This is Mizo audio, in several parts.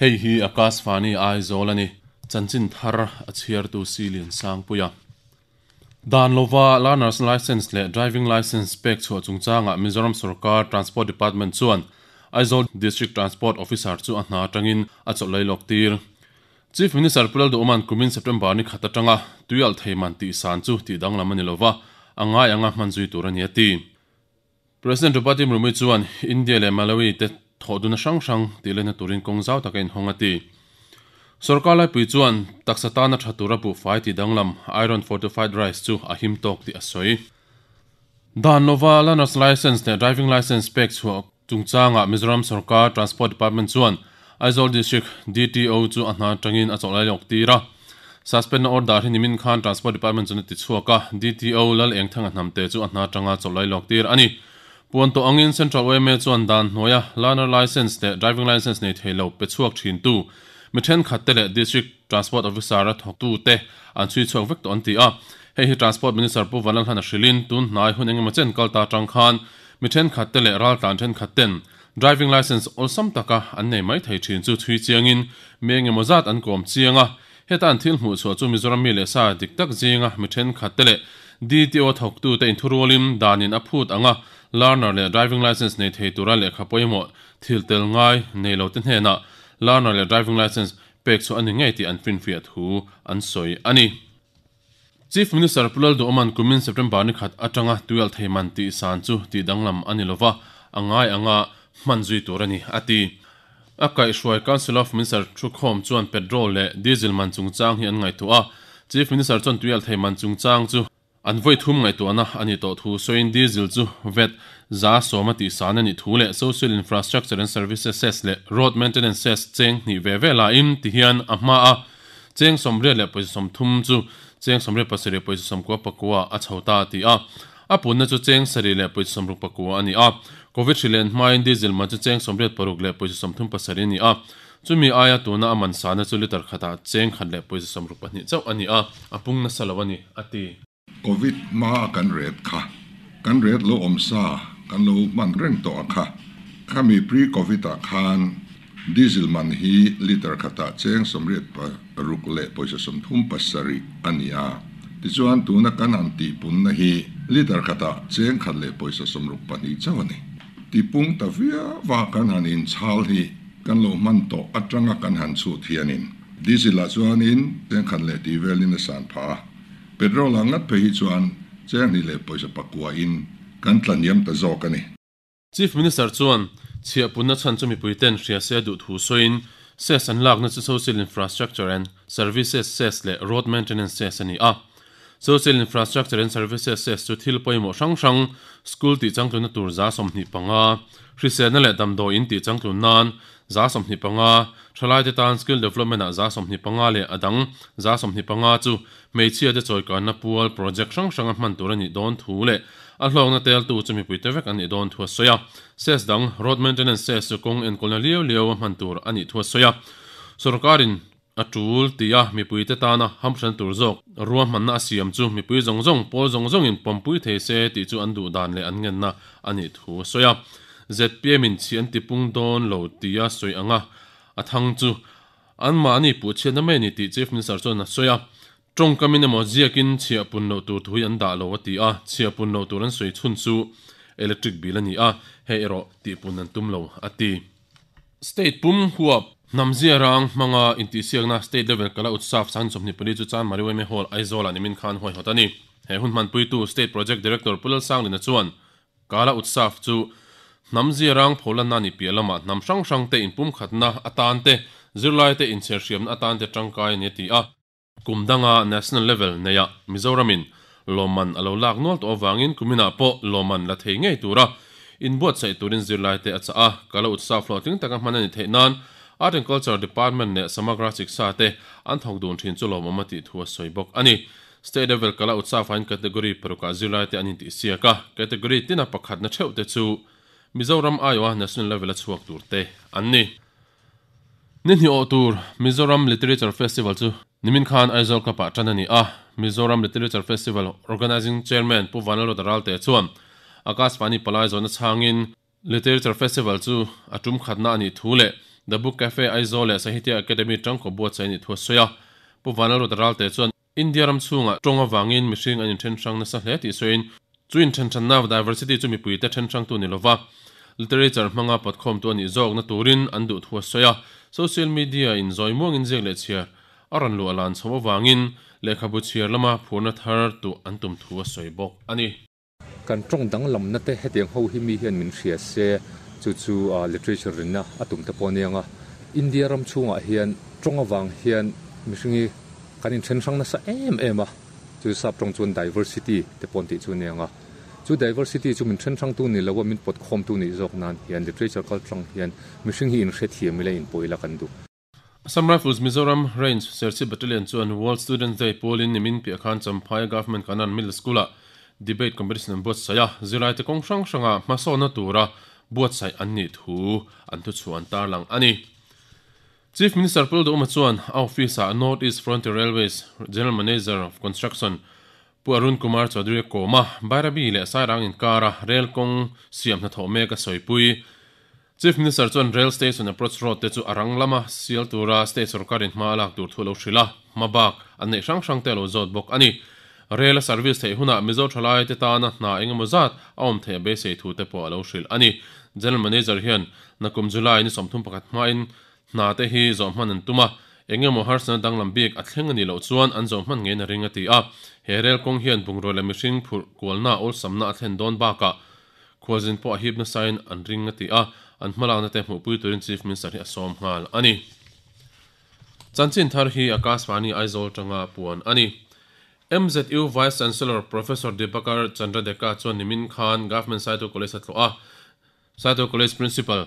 Hei hi Akashvani Aizawl a ni. Chanchin thar a chhiartu Silian Sangpuia. Dan lova Learner's Licence leh Driving Licence pek chhuah chungchangah Mizoram Sorkar Transport Department chuan Aizawl District Transport Officer chu a hna atangin a chawlh lei lawk tir. Chief Minister Pu Lalduhawma'n kumin September ni khat atanga tuialh thei man tih san chu tih danglam a ni lova, a ngai anga hman zui tur a ni a ti. President Draupadi Murmu chuan India leh Malawi te thawhduna hrang hrang tih lehna turin kawng zau taka inhawng a ti. Sorkar laipui chuan taksa tana tha tura buhfai tih danglam Iron Fortified Rice chu a him tawk tih a sawi. Dan lova Learner's Licence leh Driving Licence pek chhuah chungchangah Mizoram sorkar Transport Department chuan Aizawl District DTO chu a hna atangin a chawlh lai lawk tir a. Suspend-na order hi nimin khan Transport Department chuan a ti chhuak a, DTO Lal Engthanga Hnamte chu a hna atanga chawlh lai lawk tir a ni. Puan tawh angin Central yma chuan dan hnuaia Learner Licence leh Driving Licence nei thei lo pe chhuak thintu mi thenkhatte leh District Transport Officer-a thawktute an chhui chhuak vek tawh an ti a. Hei hi Transport Minister Pu Vanlalhlana hrilhin tun hnai hun engemaw chen kal ta atang khan mi thenkhatte leh raltlan thenkhatten Driving Licence awlsam taka an nei mai thei thin chu chhui chiangin mi engemaw zat an kawm chiang a. Heta an thil hmuh chhuah chu Mizoram mi leh sa dik tak zinga mi thenkhatte leh DTO thawktute inthurualin danin a phut anga Learner leh Driving Licence nei thei tura lehkha pawimawh thil tel ngai nei lote hnenah Learner leh Driving Licence pek chhuah a ni ngei tih an finfiah thu an sawi a ni. Chief Minister Pu Lalduhawma'n kumin September ni khat atanga tuialh thei man tih san chu tih danglam a ni lova, a ngai anga hman zui tur a ni, a ti. A kaihhruai Council of Minister thukhawm chuan petrol leh diesel man chungchang hi an ngaihtuah a, Chief Minister chuan tuialh thei man chungchang chu an vawi thum ngaihtuahna a nih tawh thu sawiin diesel chu vet 10% a tih san a nih thu leh Social Infrastructure and Services Cess leh Road Maintenance Cess cheng hnih ve ve lain ti hian a hma a Cheng 80.30 chu cheng 87.99 a chho ta a ti a. A punna chu cheng 7.69 a ni a. Covid hri len hmain diesel man chu cheng 86.37 a ni a. Chumi aia tuna a man sahna chu litre khatah cheng 1.62 chauh a ni a, a pung nasa lo a ni, a ti. Covid hma a kan ret kha, kan ret lo awm sa kan lo hman reng tawh a kha. Khami pre-Covid ah khan diesel man hi litre khatah cheng 86.37 a ni a. Tichuan tuna kan han tihpunna hi litre khatah cheng 1.62 chauh a ni. Tipung ta viau a kan han inchhal hi kan lo hman tawh atanga kan han chhut hianin diesel ah chuanin cheng khat leh tih velin a san phah a. Petrol ah ngat phei hi chuan cheng hnih leh pawisa pakua in kan tla hniam ta zawk a ni. Chief Minister chuan chhiahpunna chhan chu mipui ten hria se a duh thu sawiin cess an lakna chu Social Infrastructure and Services Cess leh Road Maintenance Cess a ni a. Social Infrastructure and Services Cess chu thil pawimawh hrang hrang, school tih changtlunna tur 25, hriselna leh damdawi in tih changtlun nan 25, thalaite tan skill development ah 25 leh a dang 25 chu Hmeichhia te chawikanna pual project hrang hranga hman tur a nih dawn thu leh a hlawkna teltu chu mipuite vek an nih dawn thu a sawi a. Cess dang, road maintenance cess chu kawng enkawlna liau liau a hman tur a nih thu a sawi a. Sorkarin a tul tia mipuite tana hamhran tur zawk ruahmanna a siam chu mipui zawng zawng, pawl zawng zawngin pawmpui thei se tih chu an duh dan leh an ngenna a nih thu a sawi a. Zpm in chhi an tipung dawn lo tia sawi anga a thang chu Anmahni puhchhiatna mai a ni tih Chief Minister chuan a sawi a. Tawngkamin emaw ziakin chhiah pun loh tur thu hi an dah lo a ti a, chhiah pun loh tur an sawi chhun chu electric bill a ni a, hei erawh tihpun an tum lo a ti. State pum huap hnam zia rang hmanga intihsiakna State Level Kala Utsav 24 chu Chanmari yma Hall Aizawl-ah nimin khan huaihawt a ni. He hun hmanpuitu State Project Director Pu Lalsanglina chuan Kala Utsav chu hnam ziarang pholanna ni piah lamah hnam hrang hrang te inpumkhatna atan te, zirlai te inchherhriamna atan te tangkai a ni a ti a. Kum danga National Level neiah Mizoramin lawmman a lo lak nual tawh avangin kuminah pawh lawmman la thei ngei tura inbuatsaih turin zirlai te a chah a. Kala Utsav hlawhtling taka hman a ni theih nan Art and Culture Department leh Samagra Shiksha te an thawk dun thin chu lawmawm a tih thu a sawi bawk a ni. State level kala Utsav ah category parukah zirlai te an intihsiak a, category tina pakhatna theuh te chu Mizoram aiawha national level a chhuak tur te an ni. Ni hnih awh tur Mizoram Literature Festival chu. Nimin khan Aizawl Club ah tan a ni a, Mizoram Literature Festival Organising Chairman Pu Vanlalruata Ralte chuan Akashvani palai zawhna chhangin Literature Festival chu a tum khatna a nih thu leh The Book Cafe Aizawl leh Sahitya Academy tangkaw buatsaih a nih thu a sawi a. Pu Vanlalruata Ralte chuan India ram chhungah tawng avangin mihring an inthen hrang nasa hle tih sawiin chu inthen hranna diversity chu mipuite then hrangtu ni lova literature hmanga pawtkhawmtu a nih zawkna turin an duh thu a sawi a. Social media in zawi muangin ziak leh chhiar a rawn luah lan chho avangin lehkhabu chhiar lama phurna thar tuh an tum thu a sawi bawk a ni. Kan tawng danglamna te hetiang ho hi mi hian min hria se, chu chu literature rinna a tum te pawh a nia nga. India ram chhungah hian tawng avang hian mihring hi kan inthen hrang nasa em em a, chu sap tawng chuan diversity te pawh an tih chu a nia nga. Chu diversity chu min then hrangtu ni lo a, min pawt khawmtu nih zawk nan hian literature kaltlang hian mihring hi inhrethiam ila inpawh ila kan duh. Assam Rifles Mizoram Range Serchhip Battalion chuan World Students Day pualin nimin piah khan Champhai Government Kanan Middle School-ah Debate Competition an buatsaih a, zirlaite kawng hrang hranga hmasawnna tura buatsaih an nih thu an thuchhuah an tarlang a ni. Chief Minister Pu Lalduhoma chuan a office-ah North East Frontier Railways General Manager of Construction Pu Arun Kumar Chaudhary a kawm a, Bairabi leh Sairang inkara rel kawng siam hnathawh mek a sawipui. Chief Minister chuan Rail Station Approach Road te chu a rang lama sial tura State sorkarin hma a lak tur thu a lo hrilh a, hma bak an neih hrang hrang te a lo zawt bawk a ni. Rail a service theih hunah Mizo thalai te tana hna engemaw zat a awm theih a beisei thu te pawh a lo hrilh a ni. General Manager hian nakum July ni 31 hmain hna te hi zawh hman an tum a, engemaw harsatna danglam bik a thleng a nih loh chuan an zawh hman ngeiin a ring a ti a. He rail kawng hian bungrua leh mihring phurh kualna awlsamna a thlen dawn bakah Khualzin pawh a hip nasain an ring a ti a, an hmalakna te hmuhpui turin Chief Minister hi a sawm nghal a ni. Chanchin thar hi Akashvani Aizawl tanga puan a ni. MZU Vice Chancellor Professor Dibakar Chandra Deka chuan nimin khan Government Saito College a tlawh a, Saito College Principal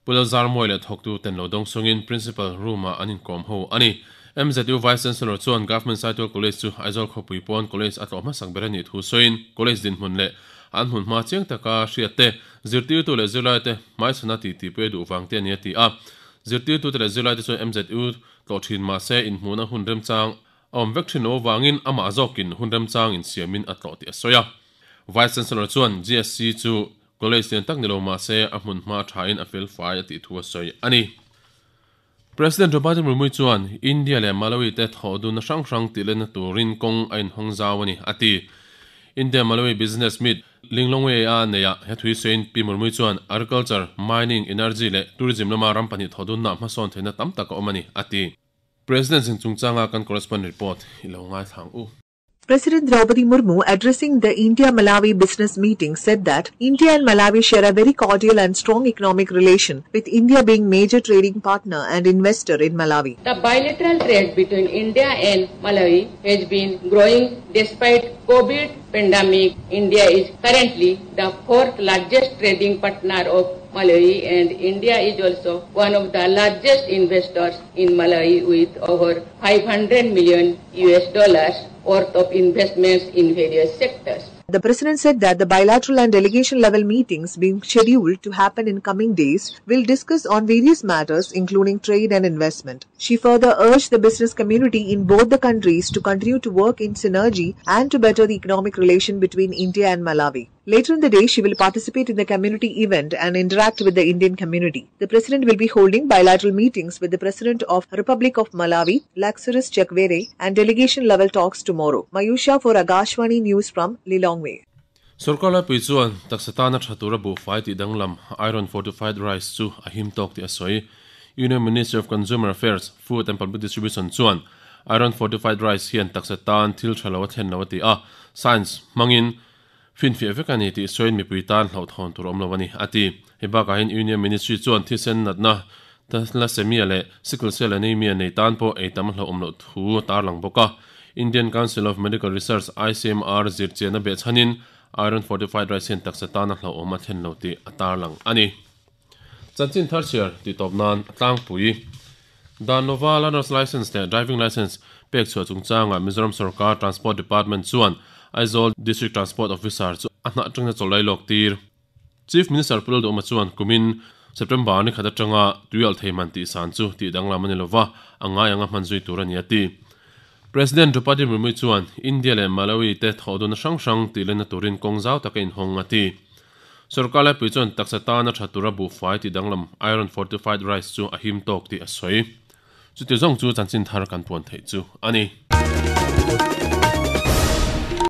Pu Lalzarmawi leh thawktu ten lo dawng sungin Principal room-ah an inkawm ho a ni. MZU Vice Chancellor chuan Government Saitual College chu Aizawl khawpui pawn College a tlawh hmasak ber a nih thu sawiin College dinhmun leh an hmun hma chiang taka hriat te, zirtirtu leh zirlaite hmaichhana tih tihpui a duh vang te a ni a ti a. Zirtirtute leh zirlaite chuan MZU tlawh thin mahse inhmuhna hun remchang a awm vek thin lo avangin amah zawkin hun remchang insiamin a tlawh tih a sawi a. Vice Chancellor chuan GSC chu College lian tak ni lo mah se a hmun hma thain a fel fai a tih thu a sawi a ni. President Draupadi Murmu chuan India leh Malawi te thawh dunna hrang hrang tih lenna turin kawng a inhawng zau a ni, a ti. India-Malawi Business Meet Linglongwe-a neihah he thui sawiin Pi Murmu chuan Agriculture, Mining, Energy leh Tourism lama ram pahnih thawh dunna hmasawn theihna tam tak a awm a ni, a ti. President zin chungchanga kan correspondent report i lo ngaithla ang u. President Draupadi Murmu, addressing the India-Malawi business meeting, said that India and Malawi share a very cordial and strong economic relation, with India being major trading partner and investor in Malawi. The bilateral trade between India and Malawi has been growing despite COVID pandemic. India is currently the fourth largest trading partner of Malawi and India is also one of the largest investors in Malawi with over 500 million US dollars worth of investments in various sectors. The president said that the bilateral and delegation level meetings being scheduled to happen in coming days will discuss on various matters including trade and investment. She further urged the business community in both the countries to continue to work in synergy and to better the economic relation between India and Malawi. Later in the day, she will participate in the community event and interact with the Indian community. The president will be holding bilateral meetings with the president of Republic of Malawi, Lazarus Chakwera, and delegation level talks tomorrow. Mayusha for Akashvani News from Lilongwe. Sorkar laipui chuan taksa tana tha tura buhfai tih danglam Iron Fortified Rice chu a him tawk tih a sawi. Union Ministry of Consumer Affairs, Food and Public Distribution chuan Iron Fortified Rice hian taksa tan thil tha lo a thlen lo a ti a, science hmangin Finfiah vek a ni tih sawiin mipui tan hlauhthawn tur awm lo a ni, a ti. Hei bakah hian Union Ministry chuan thisen natna thalassemia leh sickle cell anaemia nei tan pawh ei tam hlauhawm loh thu a tarlang bawk a. Indian Council of Medical Research, ICMR, zirchianna behchhanin iron fortified rice hian taksa tana hlauhawm a thlen lo tih a tarlang a ni. Chanchin thar chhiar tih tawp nan a tlangpui. Dan lova Learner's Licence leh Driving Licence pek chhuah chungchangah Mizoram Sorkar Transport Department chuan Aizawl District Transport Officer chu a hnah atangin a chawlh lai lawk tir. Chief Minister Pu Lalduhawma chuan kumin September ni khat atanga tuialh thei man tih san chu tih danglam a ni lova, a ngai anga hman zui tur a ni a ti. President Droupadi Murmu chuan India leh Malawi te thawhdunna hrang hrang tihlenna turin kawng zau taka inhawng a ti. Sorkar laipui chuan taksa tana tha tura buhfai tih danglam Iron Fortified Rice chu a him tawk tih a sawi. Chuti zawng chu chanchin thar kan puan theih chu a ni.